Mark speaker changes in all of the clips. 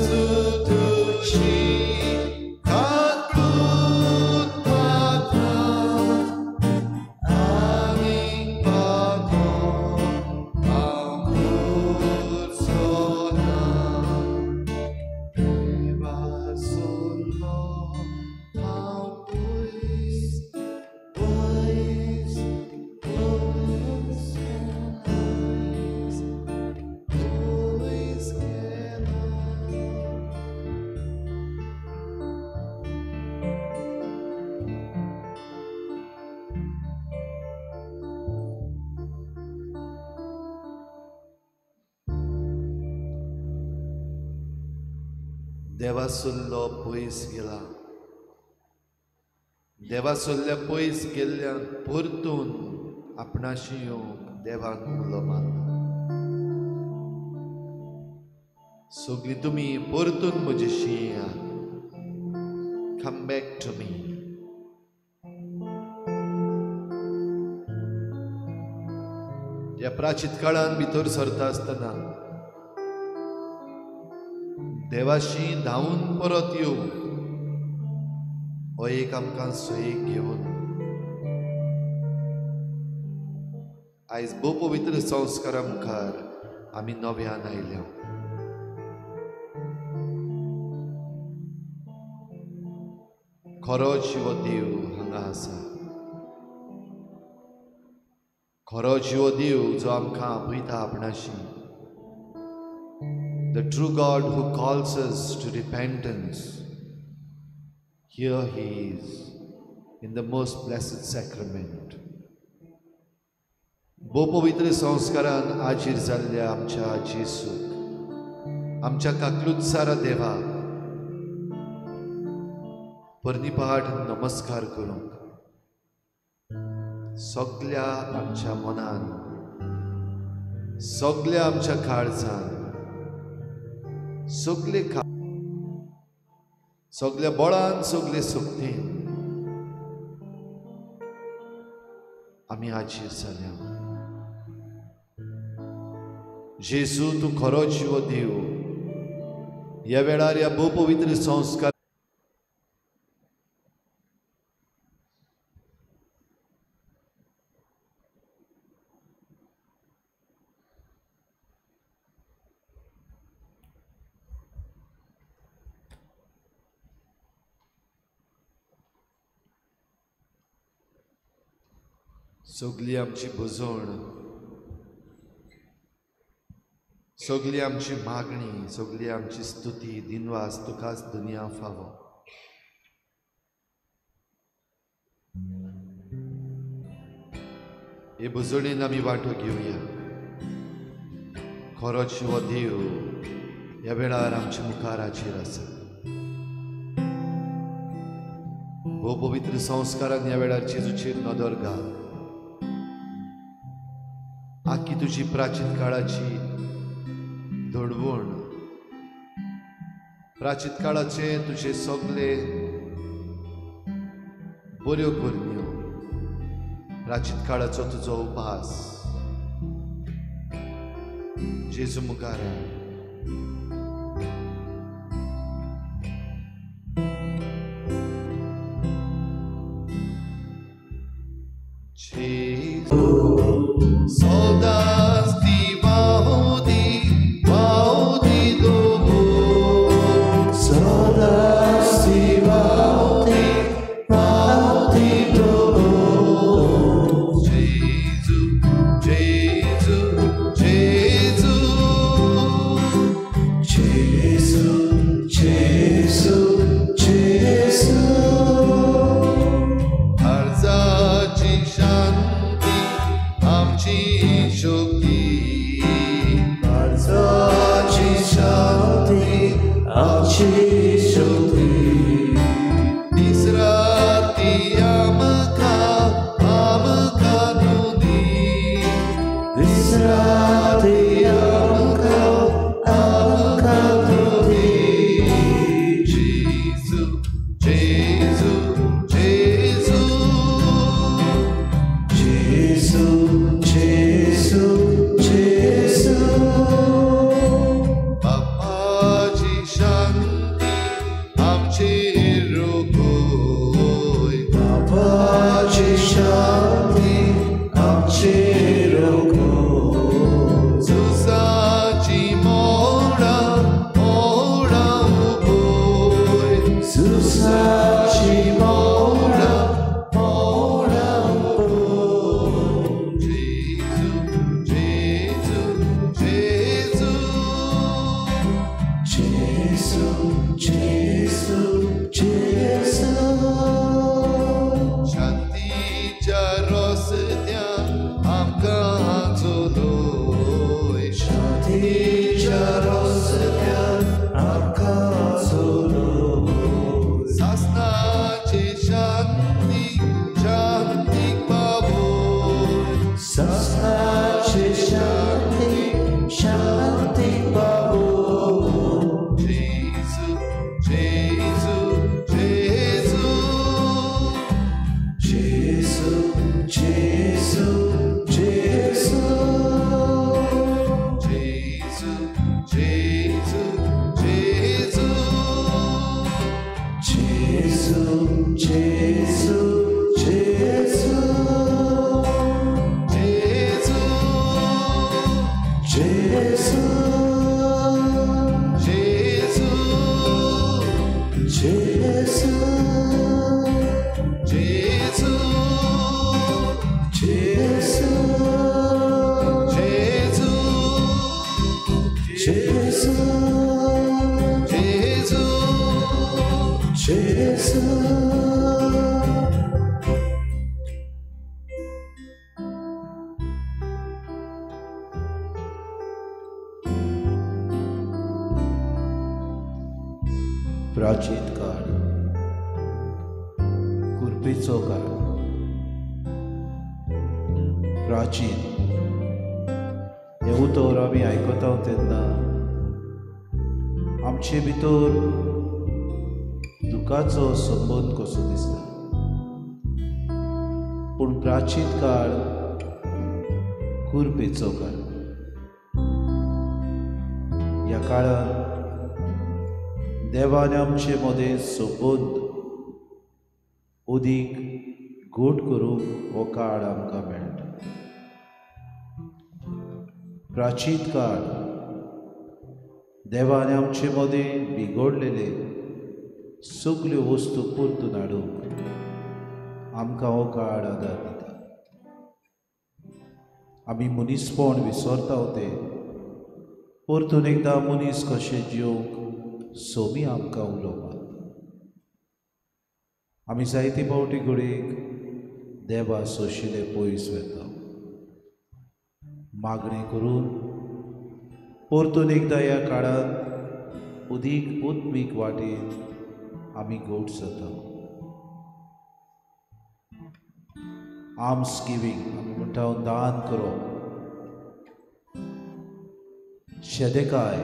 Speaker 1: जेजू तुजी काकूत म्हाका आनीक पातो हांव उरचो ना. देवासुल्लो हांव पयस पयस पयस पयस पयस गेलो. देवासुल्लो पयस गेला. देवासुल्ल्या पयस गेल्ल्यान परतून आपणाशी येवंक देवान उलो मारला. सगळीं तुमी परतून म्हजेशी येयात. Come back to me. ह्या प्राचीत काळान भितर सरता आसतना देवाशी धांवून परत येवंक हो एक आमकां सोयीक घेवन आयज भोव पवित्र संस्कारा मुखार आमी नव्यान आयल्या. खरो जिवो देव हांगा आसा. खरो जिवो देव जो आमकां आपयता आपणाशी. The true God who calls us to repentance, here He is in the most blessed sacrament. भोव पवित्र संस्कारान आजीर जाल्ल्या आमच्या जेसूक, आमच्या काकलुत्सारा देवाक परनीपाठ नमस्कार करूंक सगल्या आमच्या मनान, सगल्या आमच्या काळजान, सगले सगल्या बळान, सगले शक्तीन आमी आजीर जाल्या. जेजू तूं खरो जिवो देव. ह्या वेळार ह्या भोव पवित्र संस्कार सगली आमची भजवण, सगली आमची मागणी, सगली आमची स्तुती दिनवास तुकाच दुनिया फावो. हे भजवणेन आमी वांटो घेवया. खरो जिवो देव ह्या वेळार आमच्या मुखार हाजीर आसा. भोव पवित्र संस्कारान ह्या वेळार जेजूचेर नदर घाल. आखी तुजी प्राचीन काळाची धडवण, प्राचीन काळाचे तुजे सगळे बऱ्यो करण्यो, प्राचीन काळाचो तुजो उपास जेजू मुखार. Jesu, Jesu, Jesu.
Speaker 2: जेजू जेजू जेजू.
Speaker 1: शांतीच्या रस्त्या आमकां चलोय,
Speaker 2: शांतीच्या रस्त्या आमकां चलोय.
Speaker 1: सासणाची शांती शांतीक पावय,
Speaker 2: सासणाची शांती शांतीक पावय.
Speaker 1: जेजू जेजू जेजू,
Speaker 2: जेजू जेजू जेजू,
Speaker 1: जेजू जेजू जेजू,
Speaker 2: जेजू जेजू जेजू,
Speaker 1: जेजू
Speaker 2: जेजू
Speaker 1: जेजू,
Speaker 2: जेजू
Speaker 1: जेजू
Speaker 2: जेजू,
Speaker 1: जेजू
Speaker 2: जेजू
Speaker 1: जेजू
Speaker 2: जेजू. प्राचीन काळ कुरपेचो काळ. प्राचीन हें उतर आमी आयकता तेन्ना आमचे भितर दुखाचो संबंद कसो दिसता, पूण प्राचीन काळ कुरपेचो काळ. ह्या काळान देवान आमचे मदें संबंद अदीक घट करूंक हो काळ आमकां मेळटा. प्राचीन काळ देवान आमचे मदें बिगडलेले सगल्यो वस्तू परतून हाडूंक आमकां हो काळ आदार दिता. आमी मनीसपण विसरता तें परतून एकदां मनीस कशें जिवंक सोमी आमकां उलो मारता. आमी जायते फावटी घडयेक देवा सोशिले पयस वता, मागणें करून परतून एकदां ह्या काळांत अदीक आत्मीक वाटेन आमी घट जाता. आर्म्स गिवींग आमी म्हणटा दान करप, शेदेकाय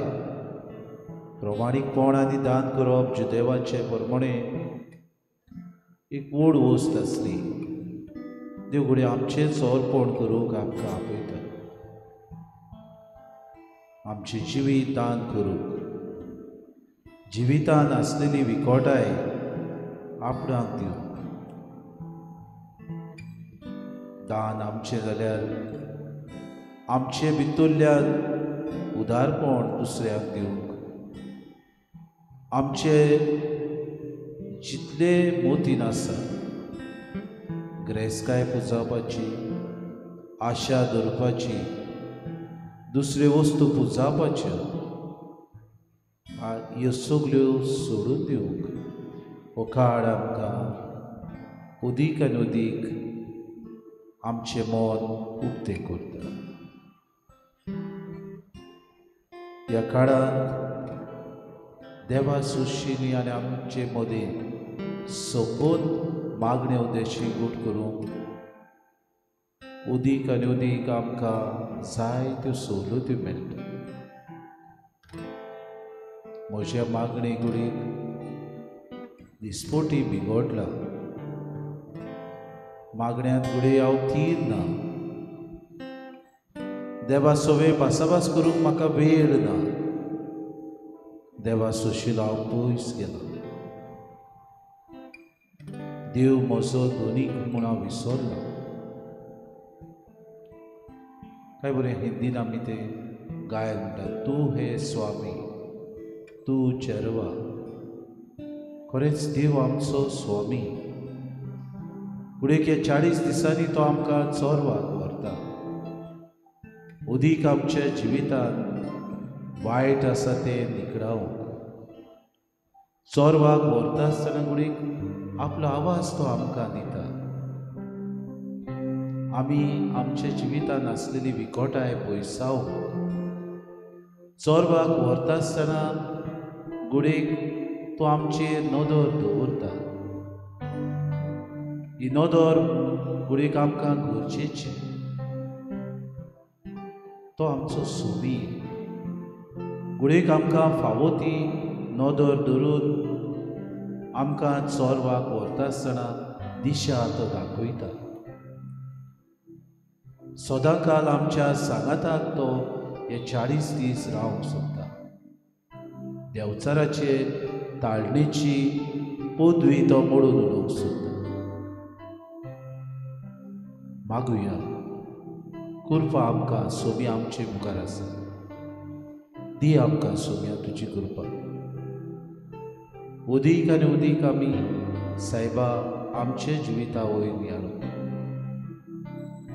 Speaker 2: प्रमाणीकपण आनी दान करप जुदेवाचे प्रमाणे एक व्हड वस्त आसली. देव घडये आमचेंच अर्पण करूंक आमकां आपयता, आमचें जिवीत दान करूंक, जिवितान आसलेली विकोटाय आपणाक दिवंक. दान आमचें जाल्यार आमचे भितरल्यान उदारपण दुसऱ्यांक दिवंक, आमचे जितले मोतीन आसा ग्रेसकाय पुजावपाची, आशा दवरपाची, दुसऱ्यो वस्तू पुजावपाच्यो ह्यो सगल्यो सोडून दिवंक हो काळ आमकां अदीक आनी अदीक आमचें मन उक्तें करता. ह्या काळांत देवा सुशिनी आनी आमचे मदीं संबंद मागणे उद्देशी घट करूंक अदीक आनी अदीक आमकां जायत्यो सवलत्यो मेळटा. म्हज्या मागणे घडयेक दिसपटी बिगडला, मागण्यांत घडये हांव थीर ना, देवा सवे भासाभास करूंक म्हाका वेळ ना, देवा सुशील हांव पयस गेलो, देव म्हजो दोनीक म्हूण हांव विसरलो. काय बरें हिंदीन आमी तें गायन म्हणटा, तूं हे स्वामी तूं चेरवा. खरेंच देव आमचो स्वामी. फुडें 40 दिसांनी तो आमकां चोरवाक व्हरता. अदीक आमच्या जिवितांत वायट आसा तें निकळावंक, चोरवाक व्हरता आसतना गुडीक आपलो आवाज तो आमकां दिता. आमी आमच्या जिवितान आसलेली विकोटाय पयसावंक चोरवाक व्हरता आसतना गुडीक तो आमचेर नदर दवरता. ही नदर गुडीक आमकां गरजेची. तो आमचो सोमी. गुडीक आमकां फावो ती नदर धरून आमकां चोरवाक व्हरता आसतना दिशा तो दाखयता. सदांकाल आमच्या सांगाताक तो हे 40 दीस रावंक सोदता. देवचाराचे ताळणेची पदवी तो मोडून उडोवंक सोदता. मागुया कृपा आमकां सोमी आमचे मुखार आसा. दी आमकां सोम्या तुजी कृपा. उदीक आनी उदीक आमी सायबा आमचे जिविता वयर नियाळू.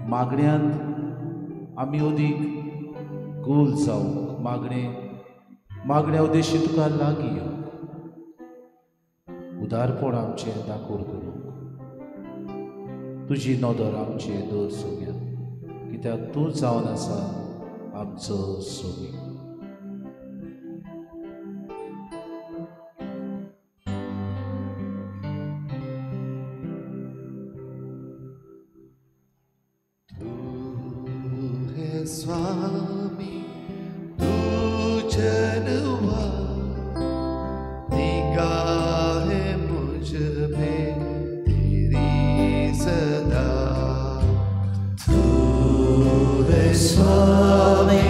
Speaker 2: मागण्यांत आमी उदीक गोल जावंक मागणे मागण्या उद्देशी तुका लागीं येवंक उदारपण आमचें दाखोड करूंक तुजी नदर आमचे दर सोम्या, कित्याक तूं जावन आसा आमचो सोमी.
Speaker 1: स्वामी तू चरवा निगाह मुझ पे तेरी सदा. तू है स्वामी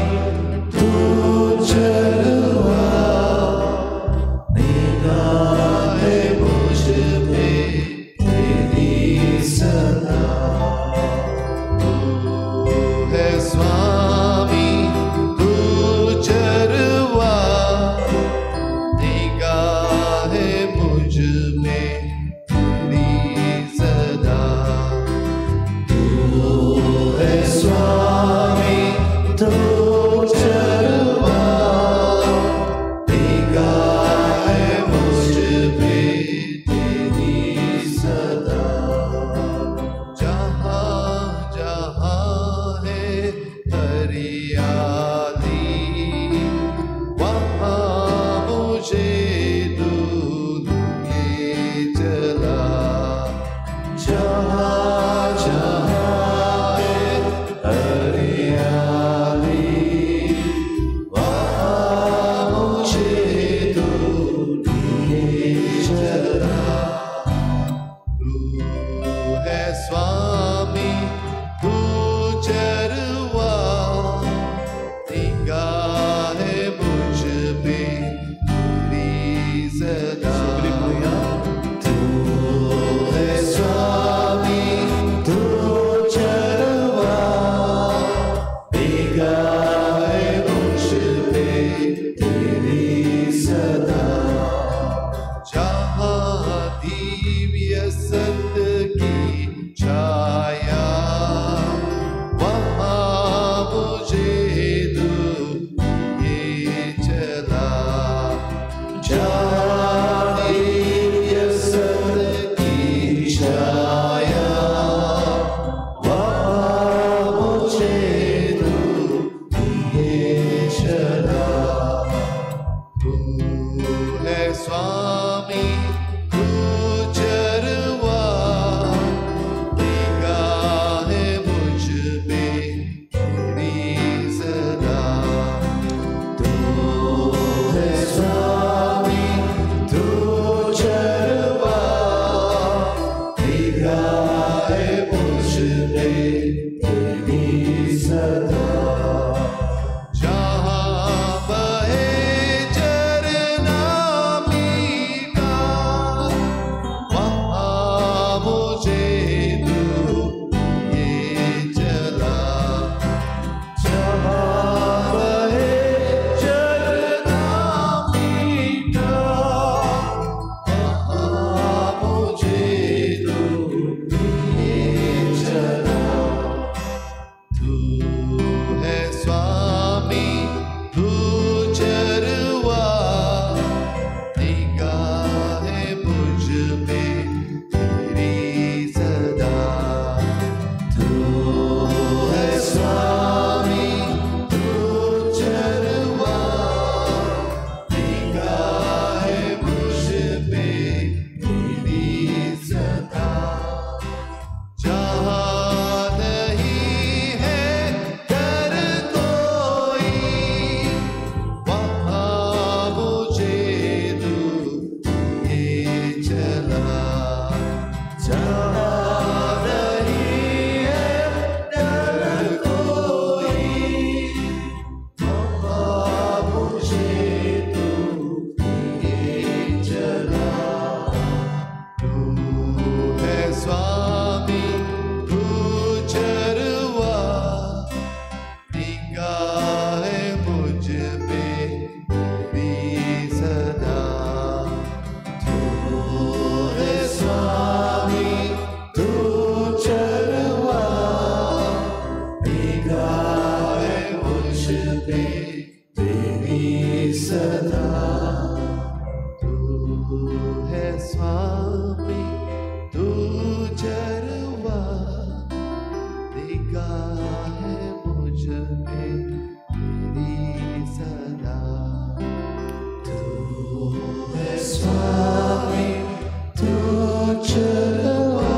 Speaker 1: तू चरवा निगाह मुझ पे तेरी सदा. तू है स्वामी तू चरवा निगाह मुझ पे तेरी सदा. तू है स्वामी तू चरवा निगाह मुझ पे तेरी सदा. जहाँ जहाँ है हरियाली वहाँ मुझे तू ले चला. जहाँ जहाँ है हरियाली वहाँ मुझे तू ले चला. तू है स्वामी तू चरवा निगाह मुझ पे तेरी सदा. तू है स्वामी तू चरवा निगाह मुझ पे तेरी सदा. जहाँ दिव्य सत की छाया वहाँ मुझे तू ये चला. जहाँ दिव्य सत की छाया वहाँ मुझे तू ये चला. तू है स्वामी तू चरवा निगाह मुझ पे तेरी सदा. तू है स्वामी तू चरवा निगाह मुझ पे तेरी सदा. जहाँ बहे झरना मीठा स्वामी, तू चरवा,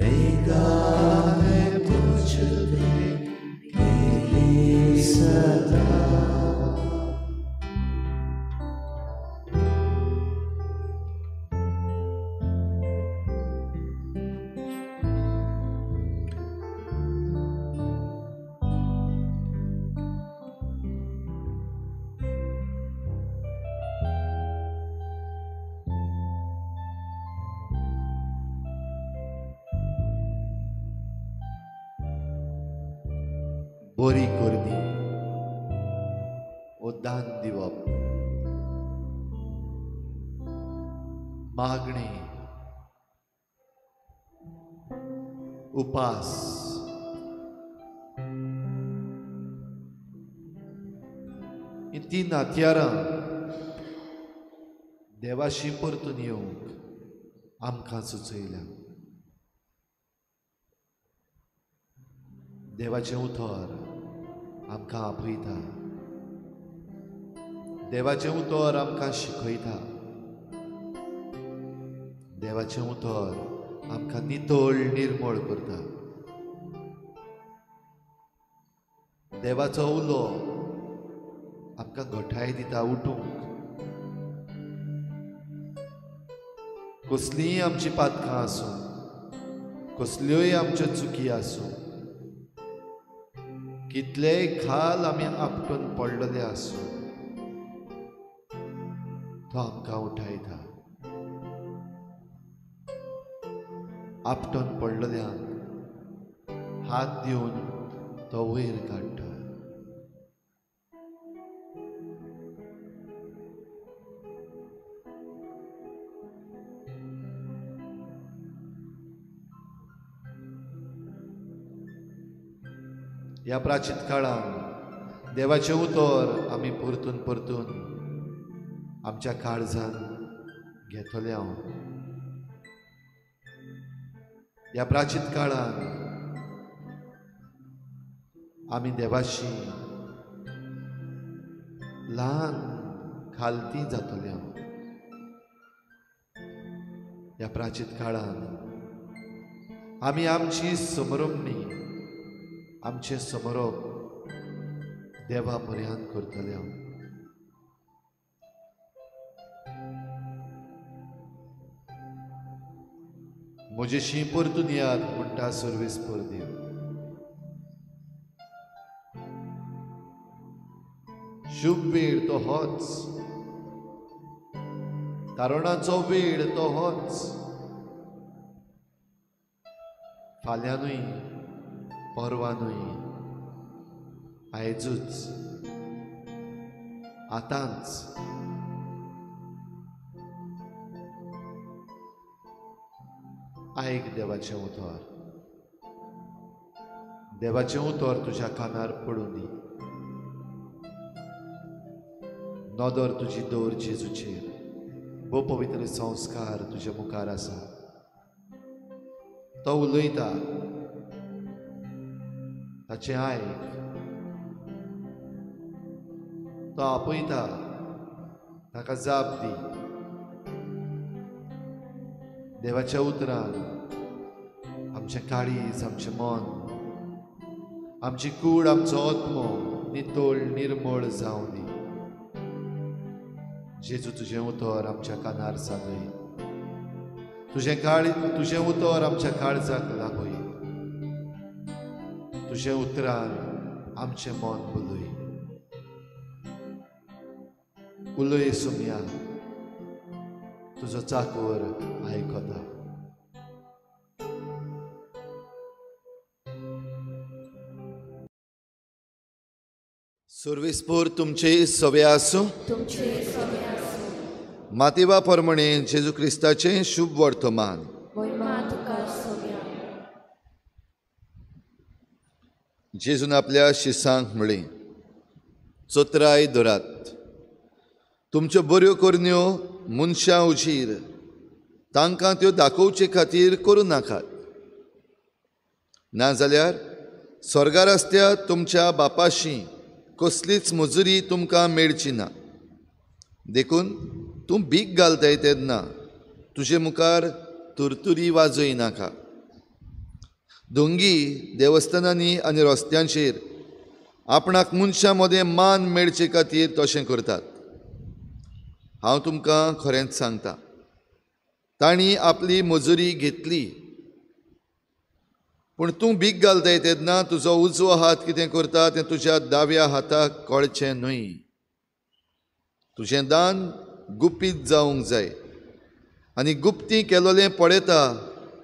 Speaker 1: निगाह है तुझ पे मेरी सदा। बरी करणी ओ दान दिवप, मागणी, उपास, ही तीन हत्यारां देवाशी परतून येवंक आमकां सुचयल्या। देवाचें उतर आमकां आपयता, देवाचें उतर आमकां शिकयता, देवाचें उतर आमकां नितळ निर्मळ करता। देवाचो उलो आमकां घटाय दिता उठूंक। कसलीय आमची पातकां आसूं, कसल्योय आमच्यो चुकी आसूं, कितलेय खाल आमी आपटून पडलेले आसूं, तो आमकां उठायता। आपटून पडलेल्यांक हात दिवन तो वयर काडटा। ह्या प्राचीन काळान देवाचें उतर आमी परतून परतून आमच्या काळजान घेतले हांव। ह्या प्राचीन काळान आमी देवाशी ल्हान खालती जातले हांव। ह्या प्राचीन काळान आमी आमची समरमणी, आमचें समरोप देवा म्हऱ्यान करतले हांव। म्हजेशी परतून याद म्हणटा सर्वीस परदेव। शुभ वेळ तो होच, तारणाचो वेळ तो होच, फाल्यां न्हय, परवां न्हय, आयजूच, आतांच। आयक देवाचें उतर, देवाचें उतर तुज्या कानार पडूं दी। नदर तुजी दवर जेजूचेर, भोव पवित्र संस्कार तुज्या मुखार आसा। तो उलयता, ताचें आयक। तो आपयता, ताका जाप दी। देवाच्या उतरान आमचें काळीज, आमचें मन, आमची कूड, आमचो आत्मो नितळ निर्मळ जावं दी। जेजू तुजें उतर आमच्या कानार सादय, तुजें काळीज, तुजें उतर आमच्या काळजाक लागय, तुजें उतरान आमचें मन उलय। उलय सुमया, तुजो चाकोर आयकता। सर्वेस्पोर तुमचे सवे आसूं। मातेवा प्रमाणे जेजू क्रिस्ताचें शुभ वर्तमान। जेजून आपल्या शिसांक म्हळें, चोत्राय धरात, तुमच्यो बऱ्यो करण्यो मनशां उजीर तांकां त्यो दाखोवचे खातीर करूं नाकात, नाजाल्यार स्वर्गार आसत्या तुमच्या बापाशी कसलीच मजुरी तुमकां मेळची ना। देखून तूं भीक घालताय तेन्ना तुजे मुखार तुरतुरी वाजय नाका. दोंगी देवस्थानांनी आनी रस्त्यांचेर आपणाक मनशां मदें मान मेळचे खातीर तशें करतात. हांव तुमकां खरेंच सांगता, तांणी आपली मजुरी घेतली. पूण तूं भीक घालताय तेन्ना तुजो उजवो हात कितें करता तें तुज्या दाव्या हाताक कळचें न्हय. तुजें दान गुपीत जावंक जाय आनी गुप्ती केलोलें पळयता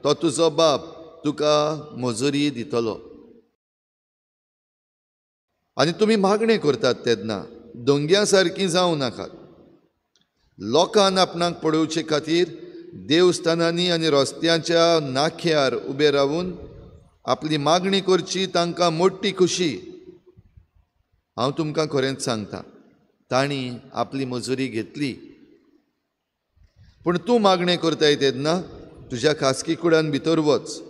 Speaker 1: तो तुजो बाप तुका मजुरी दितलो. आनी तुमी मागणें करतात तेन्ना दोंग्या सारकीं जावं नाकात. लोकान आपणाक पळोवचे खातीर देवस्थानांनी आनी रस्त्यांच्या नाख्यार उबे रावून आपली मागणी करची तांकां मोटी खुशी. हांव तुमकां खरेंच सांगता, तांणी आपली मजुरी घेतली. पूण तूं मागणें करताय तेन्ना तुज्या खासगी कुडान भितर वच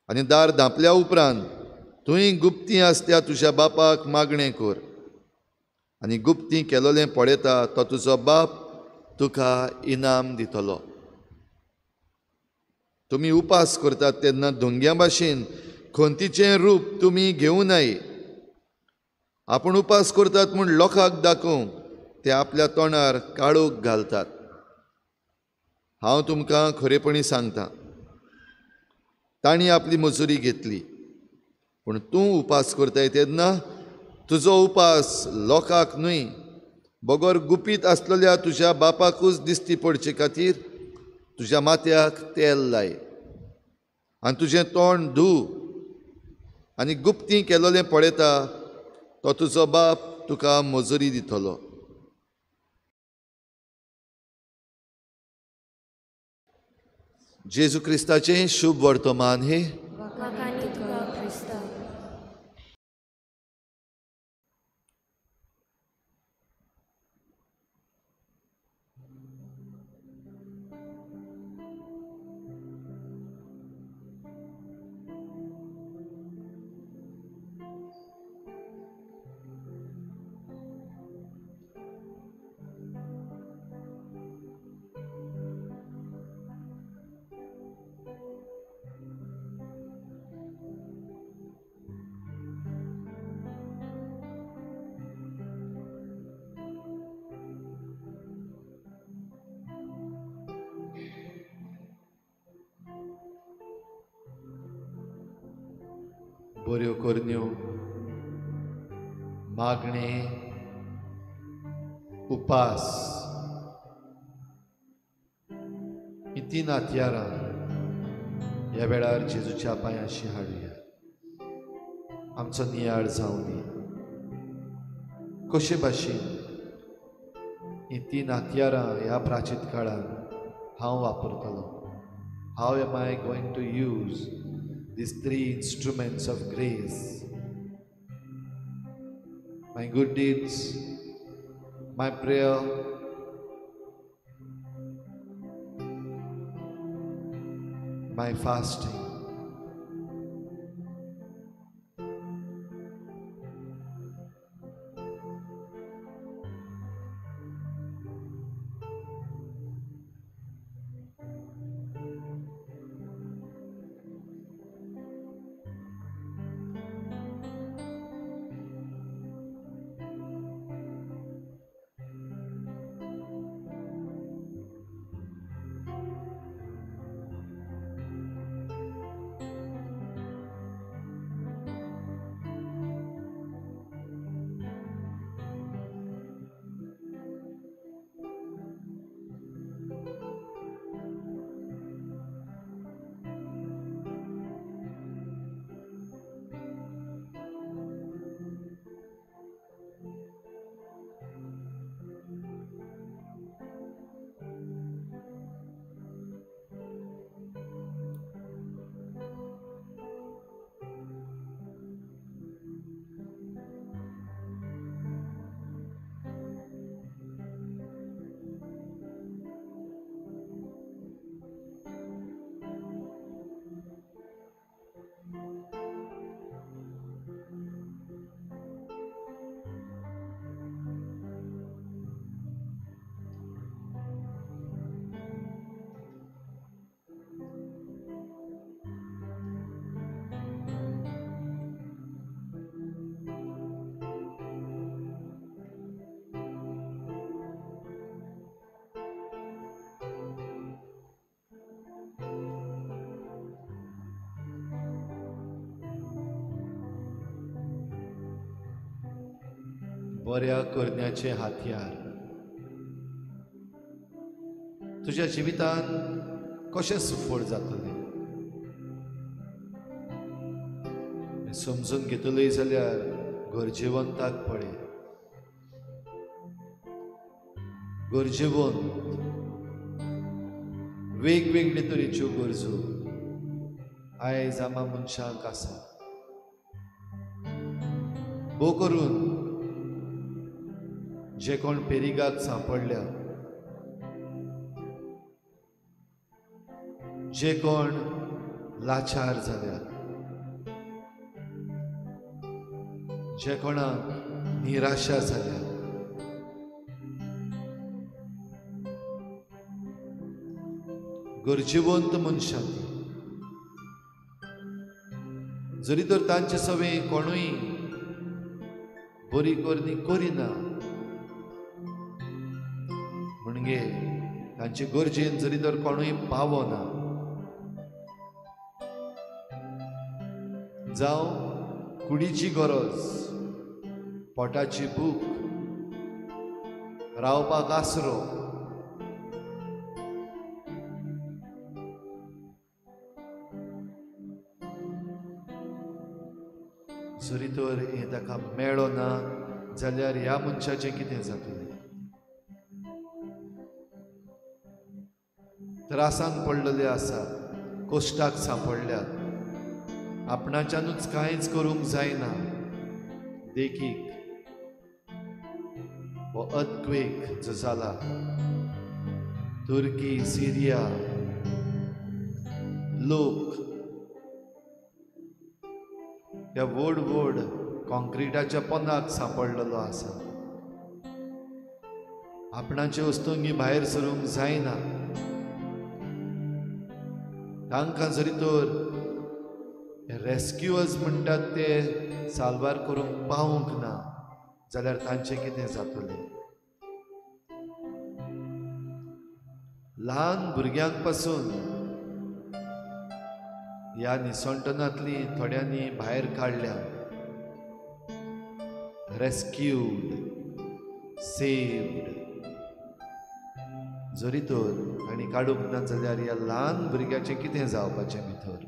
Speaker 1: आनी दार धांपल्या उपरांत तुंय गुप्ती आसत्या तुज्या बापाक मागणें कर आनी गुप्ती केलोलें पळयता तो तुजो बाप तुका इनाम दितलो. तुमी उपास करतात तेन्ना धोंग्या भाशेन खंतीचें रूप तुमी घेवं नये. आपूण उपास करतात म्हूण लोकांक दाखोवंक ते आपल्या तोंडार काळोख घालतात. हांव तुमकां खरेपणी सांगता, तांणी आपली मजुरी घेतली. पूण तूं उपास करताय तेन्ना तुजो उपास लोकांक न्हय बगर गुपीत आसलेल्या तुज्या बापाकूच दिश्टी पडचे खातीर तुज्या माथ्याक तेल लाय आनी तुजें तोंड धू आनी गुप्ती केलोलें पळयता तो तुजो बाप तुका मजुरी दितलो. जेजू क्रिस्ताचें शुभ वर्तमान हे. बऱ्यो करण्यो, मागणे, उपास ही तीन हत्यारां ह्या वेळार जेजूच्या पांयांशी हाडुया. आमचो नियाळ जावं दी. कशे भाशेन ही तीन हत्यारां ह्या प्राचीत काळान हांव वापरतलो. How am I going to use these three instruments of grace? My good deeds, my prayer, my fasting. बऱ्या करण्याचें हातयार तुज्या जिवितान कशें सुफळ जातलें समजून घेतलय जाल्यार गरजेवंताक पळय. गरजेवंत वेगवेगळे तरेच्यो गरजो आयज आमा मनशांक आसा. भोव करून जे कोण पेरिगाक सांपडल्या, जे कोण लाचार जाल्यात, जे कोणाक निराशा जाल्या, गरजेवंत मनशां ती जरी तर तांचे सवे कोणूय बरी करणी करिना म्हणजे तांचे गरजेन जरी तर कोणूय पावना, जावं कुडीची गरज, पोटाची भूक, रावपाक आसरो, जरी तर हें ताका मेळो ना जाल्यार ह्या मनशाचें कितें जातलें? त्रासान पडलेले आसात, कश्टाक सांपडल्यात, आपणाच्यानूच कांयच करूंक जायना. देखीक हो अर्थक्वेक जो जाला तुर्की, सिरिया, लोक ह्या व्हड व्हड कॉन्क्रिटाच्या पोंदाक सांपडलेलो आसा. आपणाचे वस्तूंगी भायर सरूंक जायना. तांकां जरी तर रेस्क्युअर्स म्हणटात ते साल्वार करूंक पावूंक ना जाल्यार तांचें कितें जातलें? ल्हान भुरग्यांक पासून ह्या निसंटनांतली थोड्यांनी भायर काडल्या, रेस्क्यूड, सेव्ड. जरी तर तांणी काडूंक ना जाल्यार ह्या ल्हान भुरग्याचें कितें जावपाचें भितर?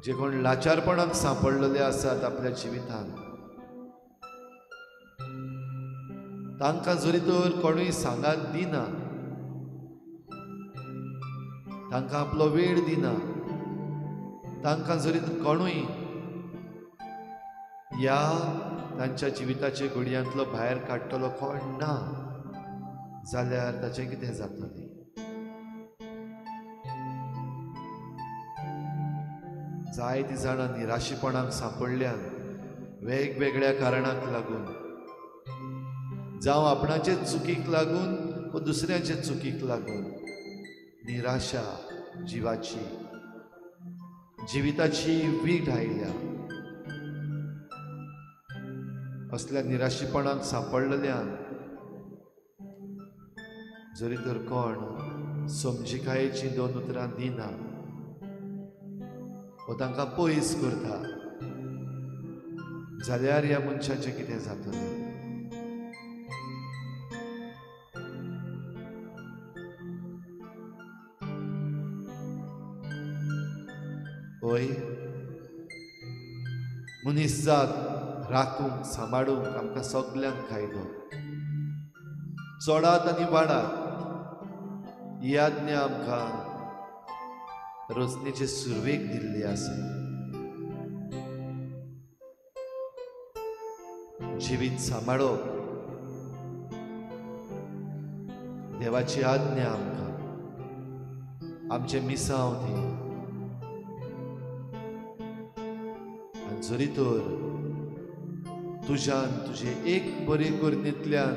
Speaker 1: जे कोण लाचारपणाक सांपडलेले आसात आपल्या जिवितांत, तांकां जरी तर कोणूय सांगात दिना, तांकां आपलो वेळ दिना, तांकां जरी कोणूय ह्या तांच्या जिविताचे घडयांतलो भायर काडटलो कोण ना जाल्यार ताचें कितें जातलें? जायतीं जाणां निराशेपणाक सांपडल्यान वेगवेगळ्या कारणाक लागून, जावं आपणाचे चुकीक लागून वा दुसऱ्यांचे चुकीक लागून, निराशा जिवाची, जिविताची वीट आयल्या. असल्या निराशेपणाक सांपडलेल्यान जरी तर कोण समजिकायेचीं दोन उतरां दिना वा तांकां पयस करता जाल्यार ह्या मनशाचें कितें जातलें? हय, मनीस जात राखूंक सांबाळूंक आमकां सगल्यांक कायदो. चडात आनी वाडात ही आज्ञा आमकां रचनेचे सुरवेक दिल्ली आसा. जिवीत सांबाळप देवाची आज्ञा आमकां, आमचें मिसांव ती. आनी जरी तर तुज्यान तुजे एक बरे करणेंतल्यान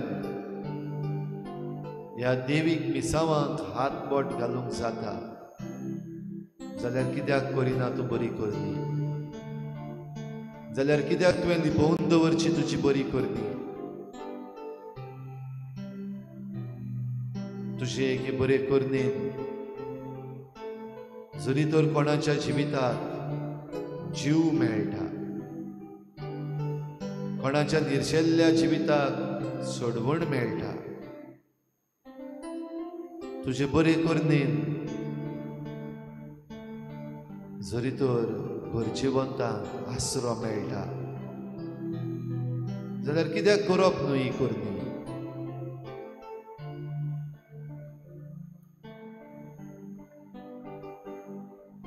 Speaker 1: ह्या देवीक मिसावांक हात बोट घालूंक जाता जाल्यार कित्याक करिना तूं बरी करणी? जाल्यार कित्याक तुवें लिपोवन दवरची तुजी बरी करणी? तुजे एके बरे करणेन जरी तर कोणाच्या जिविताक जीव मेळटा, कोणाच्या निर्शेल्ल्या जिविताक सोडवण मेळटा. तुजे बरे करणेन जरी तर गरजेवंतांक आसरो मेळटा जाल्यार कित्याक करप न्हय ही करणी?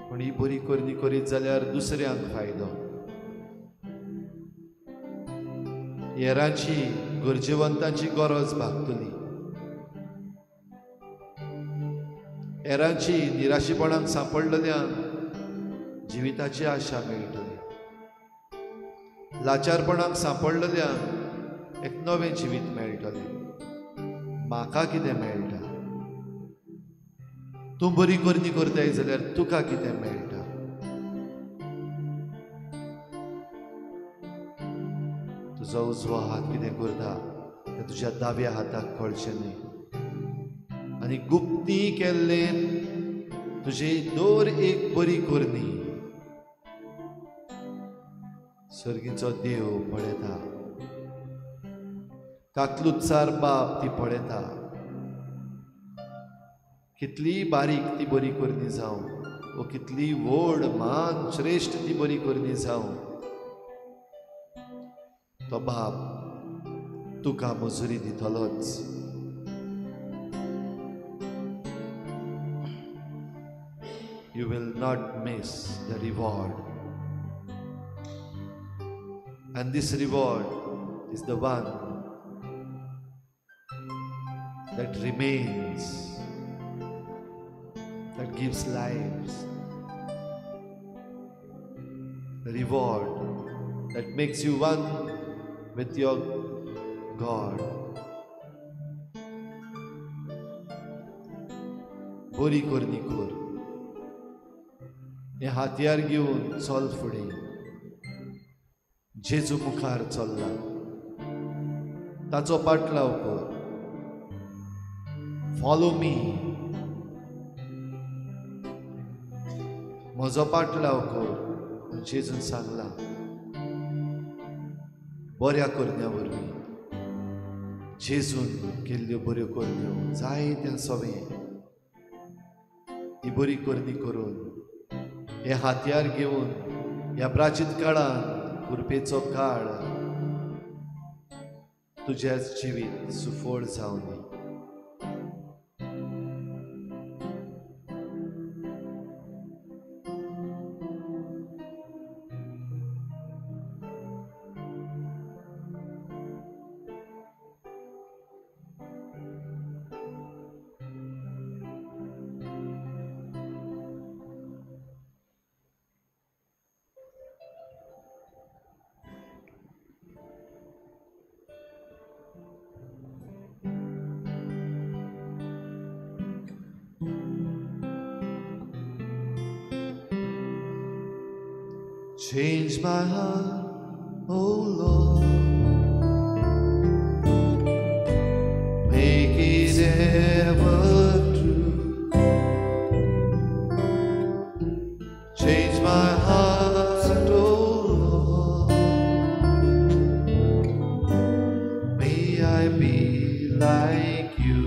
Speaker 1: पूण ही बरी करणी करीत जाल्यार दुसऱ्यांक फायदो, हेरांची गरजेवंतांची गरज भागतली, हेरांची निराशेपणाक सांपडलेल्यांक जिविताची आशा मेळटली, लाचारपणाक सांपडलेल्यांक एक नवें जिवीत मेळटलें. म्हाका कितें मेळटा? तूं बरी करणी करताय जाल्यार तुका कितें मेळटा? तुजो उजवो हात कितें करता तें तुज्या दाव्या हाताक कळचें न्हय, आनी गुप्ती केल्लें तुजी दर एक बरी करणी सर्गीचो देव पळयता, काकलुतसार बाप ती पळयता. कितली बारीक ती बरी करणी जावं वो कितली व्हड मान श्रेश्ठ ती बरी करणी जावं, तो बाप तुका मजुरी दितलोच. You will not miss the reward. And this reward is the one that remains, that gives lives. The reward that makes you one with your God. बरी करणी कर, हें हातयार घेवन चल फुडें. जेजू मुखार चल्ला ताचो पाटलाव कर. फॉलो मी, म्हजो पाटलाव कर. जेजून सांगला बऱ्या करण्या वरवीं, जेजून केल्ल्यो बऱ्यो करण्यो जायत्या सवें ही बरी करणी करून हे हातयार घेवन ह्या प्राचीन काळान कृपेचो काळ तुज्या जिवीत सुफळ जावनी. Change my heart, O Lord, make it ever true. Change my heart, O Lord, may I be like you.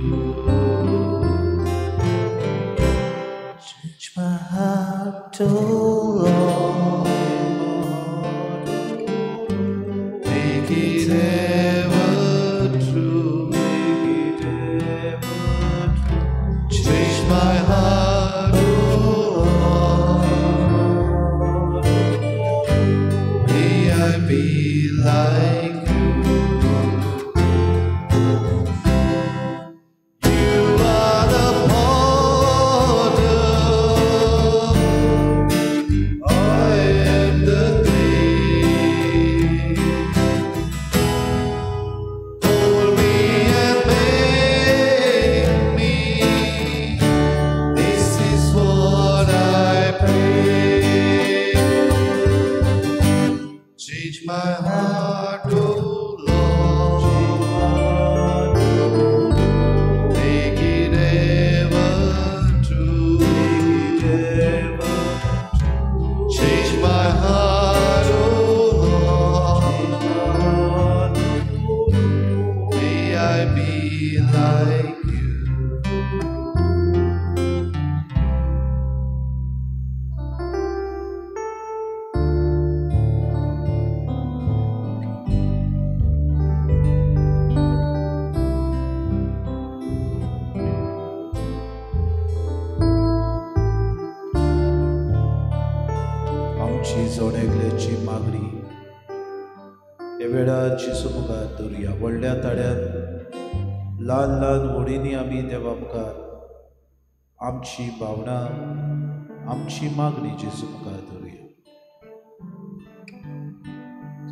Speaker 2: Change my heart, O Lord,
Speaker 1: make it ever true.
Speaker 2: Make it ever true.
Speaker 1: Change my heart, O Lord, may I be like you.
Speaker 2: वेळार जेजू मुखार दवरुया. व्हडल्या ताळ्यान ल्हान ल्हान वडींनी आमी देवा मुखार आमची भावना, आमची मागणी जेजू मुखार दवरुया.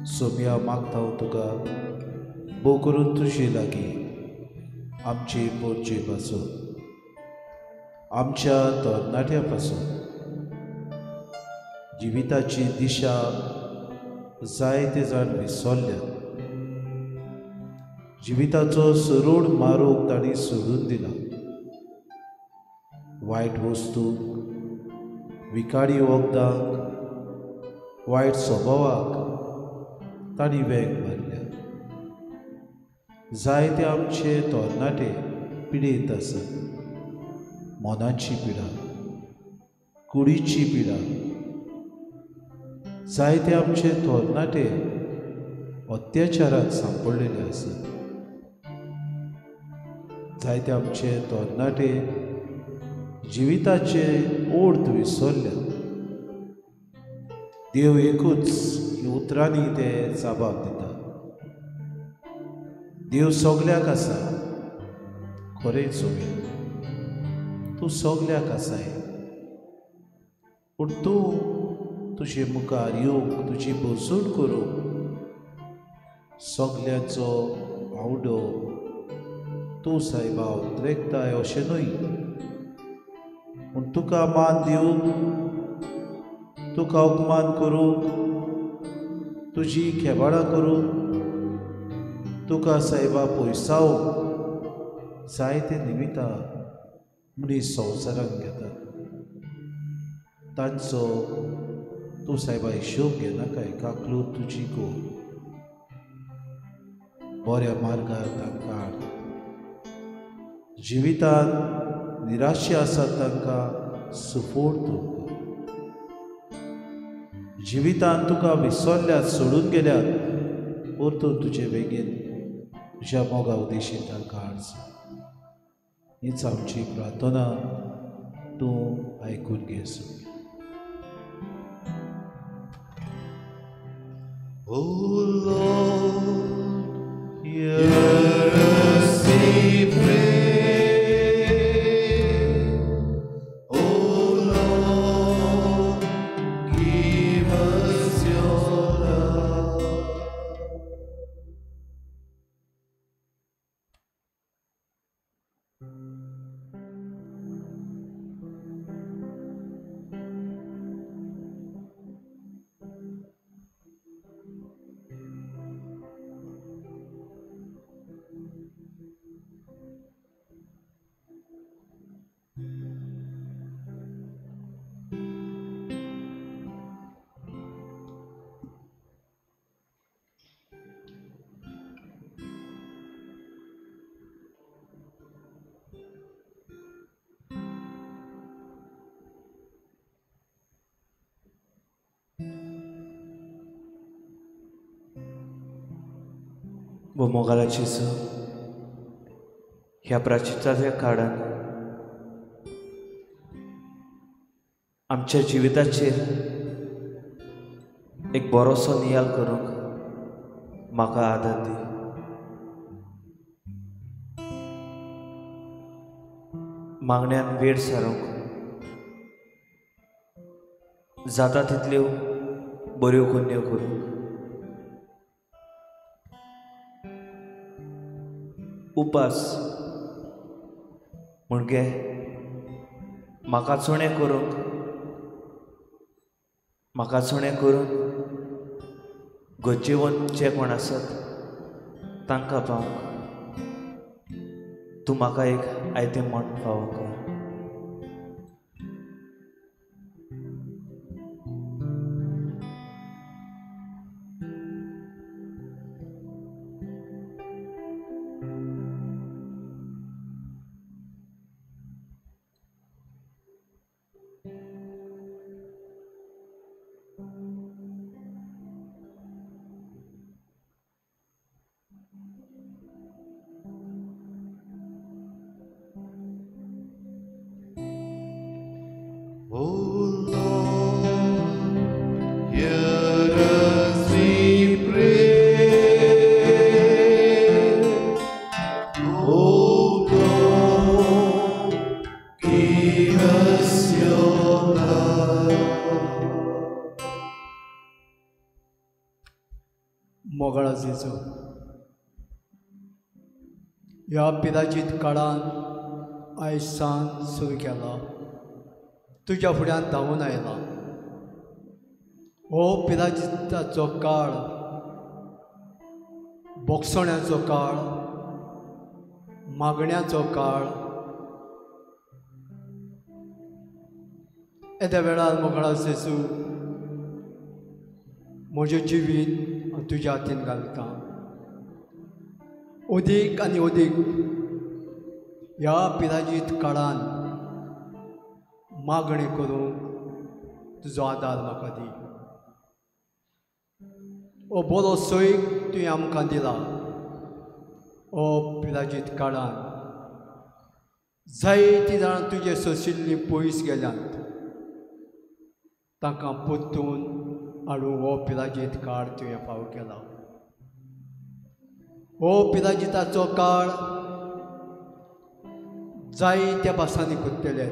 Speaker 2: सोम्या मागता हांव तुका भोव करून तुजे लागीं आमचे पोरचे पासून, आमच्या तरणाट्या पासून जिविताची दिशा जायते जाण विसरल्यात, जिविताचो सरळ मार्ग तांणी सोडून दिला. वायट वस्तूक, विखारी वखदांक, वायट स्वभावाक तांणी वेग मारल्या. जायते आमचे तरणाटे पिडेंत आसात, मनाची पिडा, कुडीची पिडा. जायते आमचे तरणाटे अत्याचाराक सांपडलेले आसात. जायते आमचे तरणाटे जिविताचे ओर्द विसरल्यात. देव एकूच ही उतरांनी ते जाबाब दिता. देव सगल्याक आसा. खरेंच सोबीत तूं सगल्याक आसाय, पूण तूं तुजे मुखार येवंक, तुजी भोसण करूंक सगल्यांचो आवडो तूं सायबा उतरेकताय अशें न्हय, पूण तुका मान दिवंक, तुका उपमान करूंक, तुजी खेबाडां करूंक, तुका सायबा पयसावंक जायते निमितां मनीस संवसारांत घेतात. तांचो तूं सायबा हिशोब घेनाकाय. काकलूत तुजी गो बऱ्या मार्गार तांकां हाड. जिवितांत निराशे आसात तांकां सुफोर तूं. जिवितांत तुका विसरल्यात, सोडून गेल्यात, परतून तुजे बेगीन तुज्या मोगा उदेशीन तांकां हाड. हीच आमची प्रार्थना, तूं आयकून घे.
Speaker 1: O Lord, hear us, we pray. O Lord, give us your love.
Speaker 3: वो मोगालाची सू ह्या प्राचिताच्या काळान आमच्या जिविताचेर एक बरोसो नियाल करूंक म्हाका आदार दी. मागण्यान वेळ सारूंक जाता तितल्यो बऱ्यो करण्यो करूंक, उपास म्हणजे म्हाका चुणें करूंक, म्हाका चुणें करून गरजेवन जे कोण आसत तांकां पावंक तूं म्हाका एक आयतें म्हण फावो कर.
Speaker 1: O Lord, hear us, we pray.
Speaker 4: मोगळा जेजू, ह्या पिराजीत काळान आयज सान सुरू केला, तुज्या फुड्यान धांवून आयला. हो पिराजिताचो काळ, बोगसण्याचो काळ, मागण्याचो काळ. येद्या वेळार मोगळा जेजू, म्हजें जिवीत हांव तुज्या हातीन घालता. अदीक आनी अदीक ह्या पिराजीत काळान मागणी करूंक तुजो आदार म्हाका दी. हो बरो सैक तुवें आमकां दिला. हो पिराजीत काळान जायतीं जाणां तुजे सोशिल्लीं पयस गेल्यांत, तांकां परतून हाडूंक हो पिराजीत काळ तुवें फावो केला. हो पिराजिताचो काळ जायत्या भासांनी करतले,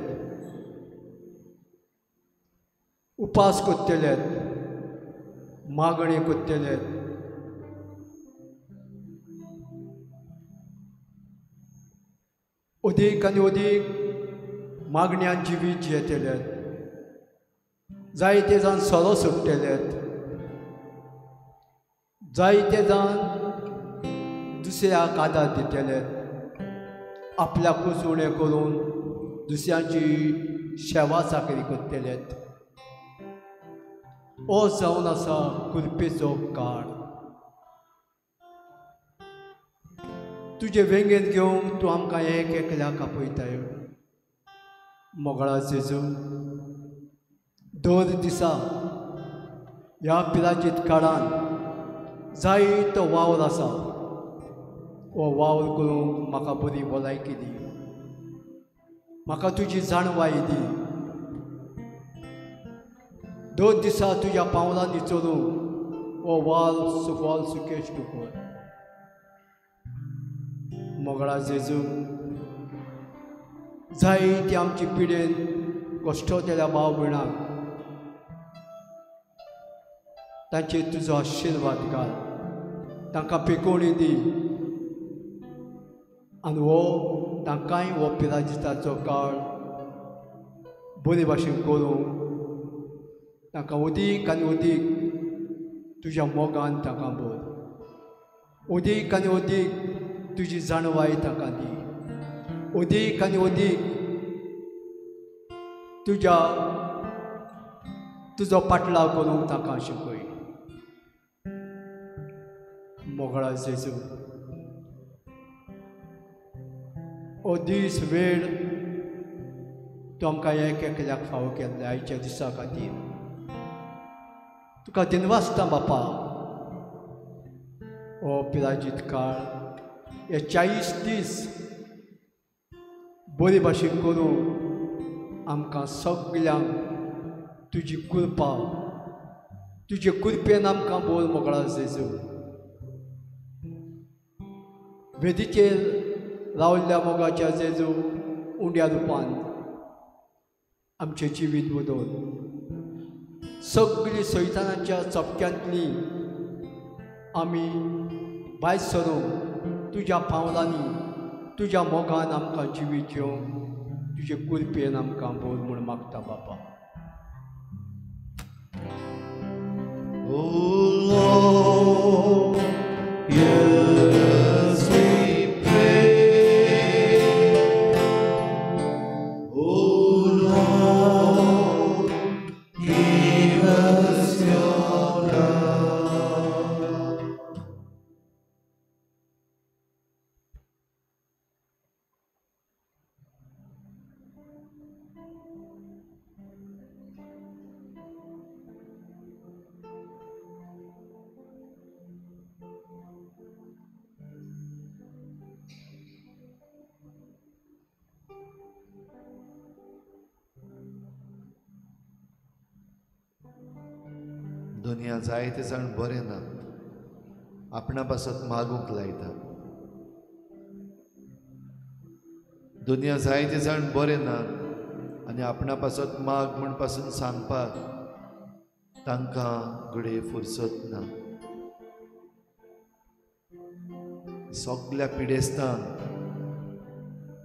Speaker 4: उपास करतले, मागणी करतले. अदीक आनी अदीक मागण्यान जिवीत जियेतले, जायते जाण सोरो सोडटले, जायते जाण दुसऱ्याक आदार दितले, आपल्याकूच उणें करून दुसऱ्यांची सेवा चाकरी करतले. हो जावन आसा कृपेचो काळ. तुजे वेंगेंत घेवंक तूं आमकां एक एकल्याक आपयताय. मोगळा जेजू, दर दिसा ह्या पिराजीत काळान जायतो वावर आसा, हो वावर करूंक म्हाका बरी भलायकी दी, म्हाका तुजी जाणवाय दी. दर दिसा तुज्या पावलांनी चलूंक हो वाल सुफल सुकेश कर. मोगळा जेजू, जायती आमची पिडेन कश्टोतेल्या भाव भयणांक तांचेर तुजो आशिर्वाद घाल, तांकां पिकोवणी दी आनी हो तांकांय हो पिराजिताचो काळ बरे भाशेन करूंक तांकां अदीक आनी अदीक तुज्या मोगान तांकां भर, अदीक आनी अदीक तुजी जाणवाय तांकां दी, अदीक आनी अदीक तुज्या तुजो पाटलाव करूंक तांकां शिकय. मोगळा जेजू, हो दीस वेळ तूं आमकां एक एकल्याक फावो केल्ले आयच्या दिसा खातीर तुका दिनवासता बापा. हो पिराजीत काळ हे 40 दीस बरे भाशेन करूंक आमकां सगल्यांक तुजी कृपा, तुजे कृपेन आमकां बोल मोगळा जेजू. वेदीचेर रावल्ल्या मोगाच्या जेजू उंड्या रुपान आमचें जिवीत बदल, सगळीं सैतानाच्या चपक्यांतली आमी भायर सरूंक तुज्या पावलांनी तुज्या मोगान आमकां जिवीत घेवंक तुजे कृपेन आमकां बोल म्हूण मागता बापा.
Speaker 1: O Lord, hear us, we pray. O Lord, give us your love. दुनिया जायते जाण बरें ना, आपणा पासत मागूंक लायता. दुनिया जायते जाण बरें ना आनी आपणा पासत माग म्हण पासून सांगपाक तांकां घडये फुरसत ना. सगल्या पिडेस्तांक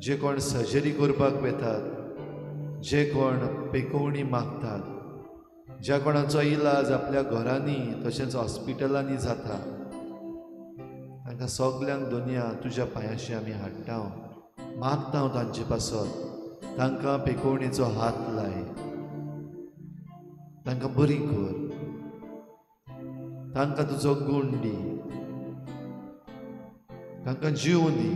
Speaker 1: जे कोण सर्जरी करपाक वेतात, जे कोण पेकोवणी मागतात, ज्या कोणाचो इलाज आपल्या घरांनी तशेंच हॉस्पिटलांनी जाता, तांकां सगल्यांक दुनिया तुज्या पांयाशी आमी हाडटा, मागता तांचे पासत, तांकां पेकोवणेचो हात लाय, तांकां बरी कर, तांकां तुजो गूण दी, तांकां जीव दी,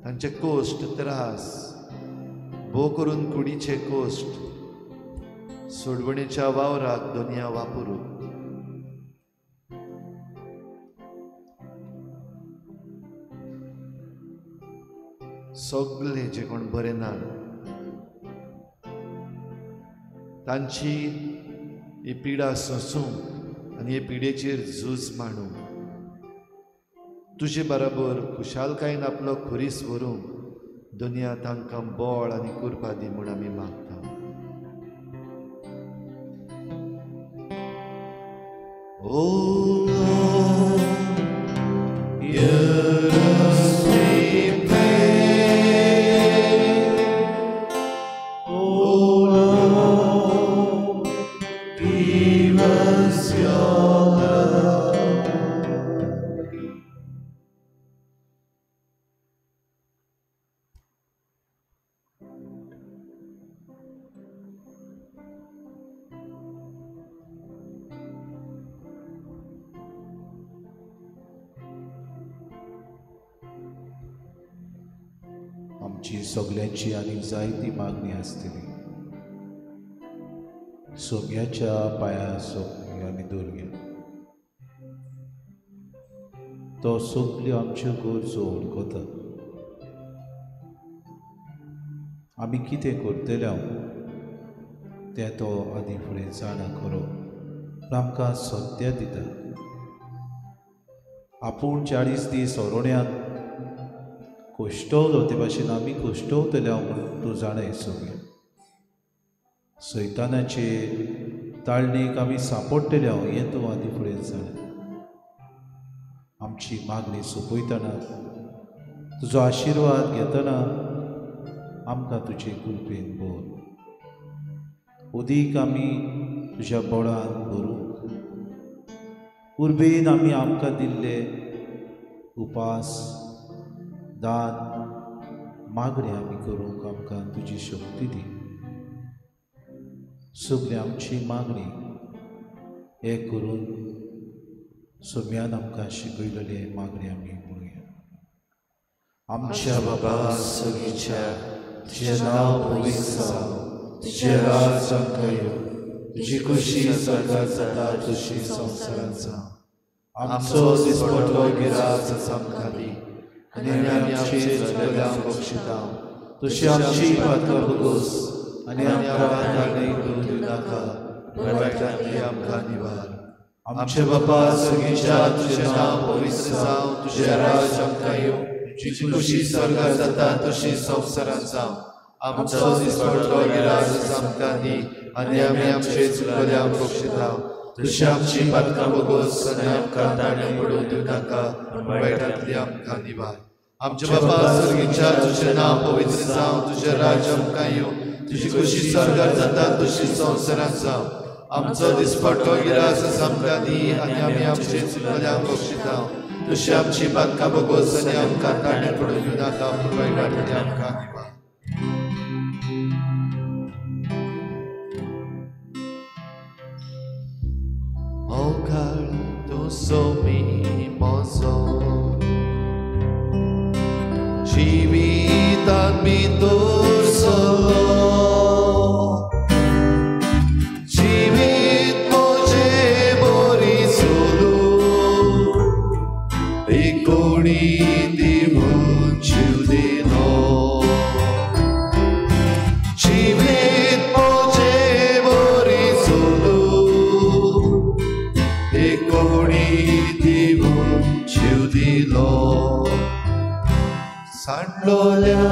Speaker 1: तांचे कोश्ट त्रास भोव करून कुडीचे कोश्ट सोडवणेच्या वावराक दुनिया वापरू. सगळे जे कोण बरे ना तांची ही पिडा सोंसूंक आनी हे पिडेचेर झूज मांडूंक, तुजे बराबर खुशालकायेन आपलो खुरीस व्हरूंक दुनिया तांकां बळ आनी कृपा दी म्हूण आमी मागता. O Lord, hear us, we pray. O Lord, give us your love.
Speaker 2: आमची सगल्यांची आनीक जायती मागणी आसतली. सोम्याच्या पांया सोमी आमी दवरुया. तो सगल्यो आमच्यो गरजो वळखता. आमी कितें करतले तें तो आदी फुडें जाणा खरो, पूण आमकां सत्या दिता. आपूण 40 दीस ओरोड्यांत कोश्टवलो ते भाशेन आमी कोश्टवतले म्हूण तूं जाणाय सगळें. सैतानाचे ताळणेक आमी सांपडटले हें तूं आदी फुडें जाणा. आमची मागणी सोंपयतना तुजो आशिर्वाद घेतना आमकां तुजे कृपेन भर. उदीक आमी तुज्या बळान भरूंक, उर्बेन आमी आमकां दिल्ले उपास दान मागणी आमी करूंक आमकां तुजी शक्ती दी. सगळी आमची मागणी एक करून सोम्यान आमकां शिकयलेले मागणी आमी म्हणुया. आमच्या बाबा
Speaker 1: सगळीच्या तुजें नांव पवित्र जावं, तुजें राज आमकां येवं, तुजी खुशी स्वर्गात जाता तशी संवसारांत जावं. आमचो दिसपट्टो गिरास आमकां दी आनी आमी आमचे चुकल्यांक बक्षिता, तशी आमची पातकां भोगोस आनी आमकां ताळणी करूंक दिवनाका, वायटांतली आमकां निवार. आमचे बापा सगळीच्या तुजें नांव पवित्र जावं, तुजें राज आमकां येवं, तुजी खुशी स्वर्गात जाता तशी संवसारांत जावं. आमचो दिसपट्टो गिरास आमकां दी आनी आमी आमचे चुकल्यांक बक्षिता, तशी आमची पातकां भोगोस आनी आमकां ताळणी पडूंक दिवनाका, वायटांतली आमकां निवार. आमच्या बापा सर्गीच्या तुजें नांव पवित्र जावं, तुजें राज आमकां येवं, तुजी खुशी स्वर्गात जाता तशी संवसारांत जावं. आमचो दिसपट्टो गिरास आमकां दी आनी आमी आमचे चुकल्यांक बक्षिता, तशी आमची पातकां भोगोस आनी आमकां ताळणी पडूंक दिवनाका, वायटांतली आमकां निवार. मोगाळ तूं सोमी म्हजो, जिवितांत भितर सरलो, जिवीत म्हजें बरी चलूं, एकोणी दिवन जीव दिलो. जिवीत म्हजें बरी चलूं, एकोणी दिवन जीव दिलो. सांडलोल्या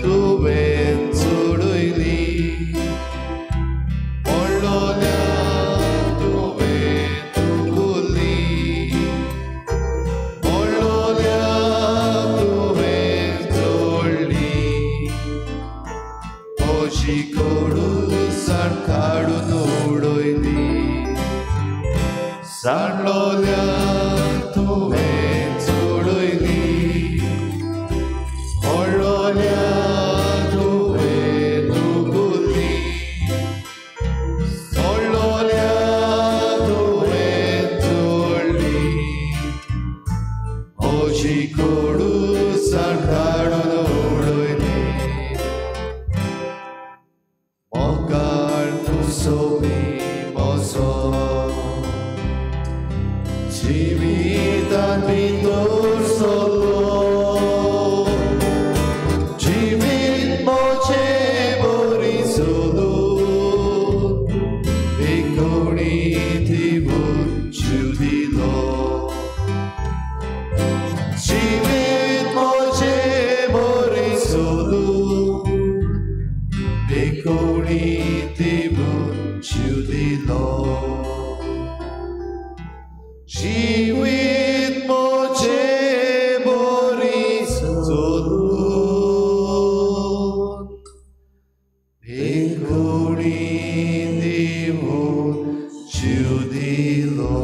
Speaker 1: तुवें चडयली, पडलोल्या तुवें पडलोल्या तुवें सोडयली, पडलोल्या तुवें दुगुली, पडलोल्या तुवें जोडली, म्हजी कोडूसाण काडून उडयली. मोगाळ तूं सोबी म्हजो, जिवितांत भितर सरलो, जिवीत म्हजें बरी चलून देखणी दिवन जीव दिलो. जिवीत म्हजें बरी चलून देखणी दिवन जीव दिलो. जिवीत म्हजें बरी चलून देखणी दिवन जीव दिलो.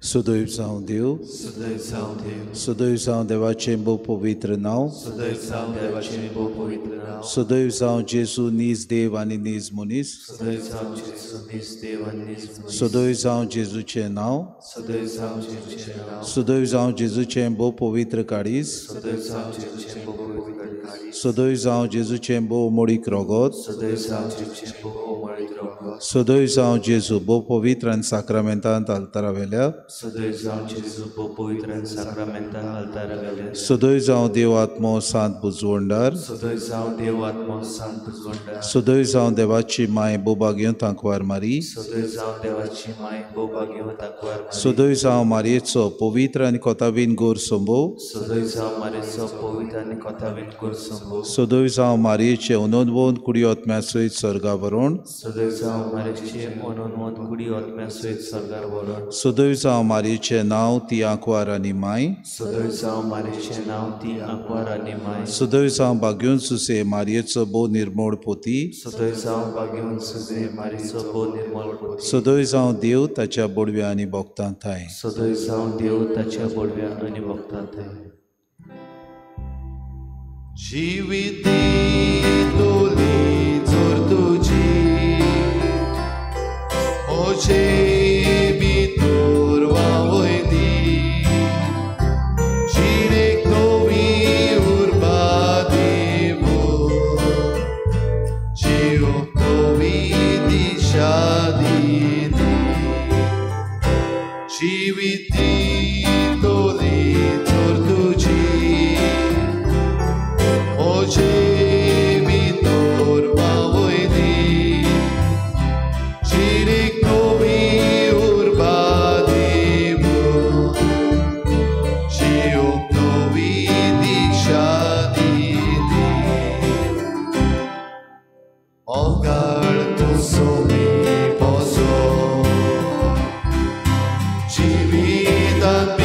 Speaker 2: सुदैव जावं देव,
Speaker 3: सुदैव जावं देव,
Speaker 2: सुदैव जावं देवाचें भोव पवित्र नांव,
Speaker 3: सुदैव जावं देवाचें भोव पवित्र नांव,
Speaker 2: सुदैव जावं जेजू नीज देव आनी नीज मनीस,
Speaker 3: सुदैव जावं जेजू नीज देव आनी नीज मनीस,
Speaker 2: सुदैव जावं जेजूचें नांव,
Speaker 3: सुदैव जावं जेजूचें नांव,
Speaker 2: सुदैव जावं जेजूचें भोव पवित्र काळीज,
Speaker 3: सुदैव जावं जेजूचें भोव पवित्र काळीज,
Speaker 2: सुदैव जावं जेजूचें भोव मोडीक रगत,
Speaker 3: सुदैव जावं जेजूचें भोव मोडीक रगत,
Speaker 2: सुदैव जावं जेजू भोव पवित्र आनी साक्रामेंतांत आल्तारावेल्या,
Speaker 3: सुदैव जावं जेजू भोव पवित्र आनी साक्रामेंतांत आल्तारावेल्या,
Speaker 2: सुदैव जावं देव आत्मो सांत बुजवंडार,
Speaker 3: सुदैव जावं देव आत्मो सांत बुजवंडार,
Speaker 2: सुदैव जावं देवाची माय बोबागेवन तांकवार मारी,
Speaker 3: सुदैव जावं देवाची माय बोबागेवन तांकवार मारी,
Speaker 2: सुदैव जावं मारयेचो पवित्र आनी कोतावीन गोर संभोव,
Speaker 3: सुदैव जावं मारयेचो पवित्र आनी कोतावीन गोर संभोव,
Speaker 2: सुदैव जावं मारयेचें अनोनवोन कुडी आत्म्या सयत स्वर्गा व्हरोण,
Speaker 3: सुदैव जावं मारयेचें अनोनवोन कुडी आत्म्या सयत स्वर्गार व्हरोण,
Speaker 2: सुदैव जावं मारयेचें नांव ती आंकवार आनी माय,
Speaker 3: सुदैव जावं मारयेचें नांव ती आंकवार आनी माय,
Speaker 2: सुदैव जावं बागेवन सुसे मारयेचो भोव निर्मोळ पोती,
Speaker 3: सुदैव जावं बागेवन सुसे मारयेचो भोव निर्मोळ पोती,
Speaker 2: सुदैव जावं देव ताच्या बोडव्या आनी भोगतां थांय,
Speaker 3: सुदैव जावं देव ताच्या बोडव्या आनी भोगतां थांय.
Speaker 1: जिविती तोली जोर तुजी, म्हजे भितर व्हांवयली, जिणेक नवी उर्बा दिवन, जिवंक नवी दिशा दिली. जिविती तोली जोर तुजी, म्हजे भितर व्हांवयली, जिणेक नवी उर्बा दिवन, जिवंक नवी दिशा दिली. मोगाळ तूं सोबी म्हजो, जिवितांत